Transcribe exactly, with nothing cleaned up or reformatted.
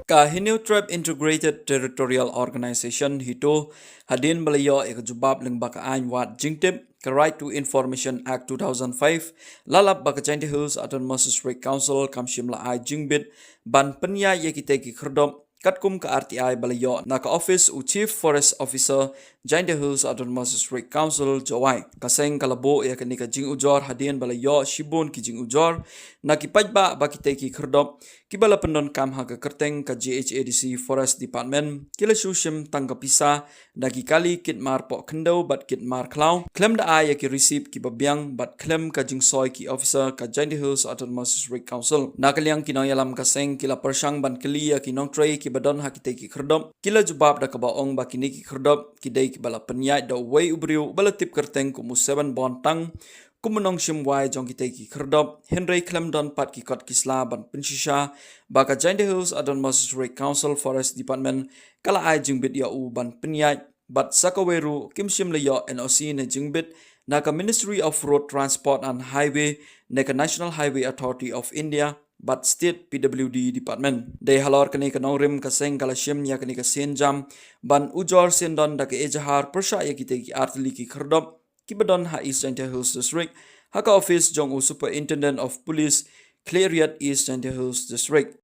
Ka Hynñiewtrep Integrated Territorial Organization, HITO, hadien ba la ïoh ïa ka jubab lyngba ka aiñ wad jingtip, ka Right to Information Act two thousand five, la lap ba ka Jaintia Hills Autonomous District Council kam shym la ai jingbit ban pynïaid ïa kitei ki khyrdop, katkum ka R T I ba la ïoh na ka office u Chief Forest Officer, Jaintia Hills Autonomous District Council, Jowai. Ka seng ka la buh ïa kane ka jingujor hadien ba la ïoh shibun ki jingujor na ki paidbah ba kitei ki khyrdop kiba la pyndonkam ha ka kyrteng ka J H A D C Forest Department ki la shu shim tang ka pisa na ki kali kit mar poh khyndew bad kit mar khlaw, khlem da ai ïa ki receipt kiba biang bad khlem ka jingsoi ki officer ka Jaintia Hills Autonomous District Council. Na ka liang ki nongïalam ka seng ki la pyrshang ban kylli ïa ki nongtrei kiba don ha kitei ki khyrdop, ki la jubab da kaba ong ba kine ki khyrdop ki dei kiba la pynïaid da uwei u briew uba la tip kyrteng kum u Seven Bon Tang kum u nongshim wai jong kitei ki khyrdop, hynrei khlem don pat ki kot ki sla ban pynshisha ba ka Jaintia Hills Autonomous District Council Forest Department ka la ai jingbit ïa u ban pynïaid, bad sa kawei ruh kim shym la ïoh N O C ne jingbit na ka Ministry of Road Transport and Highway ne ka National Highway Authority of India bad State P W D Department. Dei halor kane ka nongrim ka seng ka la shim ïa kane ka sienjam ban ujor siendon da ka ejahar pyrshah ïa kitei ki artylli ki khyrdop kiba don ha East Jaintia Hills District, ha ka office jong u Superintendent of Police, Khliehriat, East Jaintia Hills District.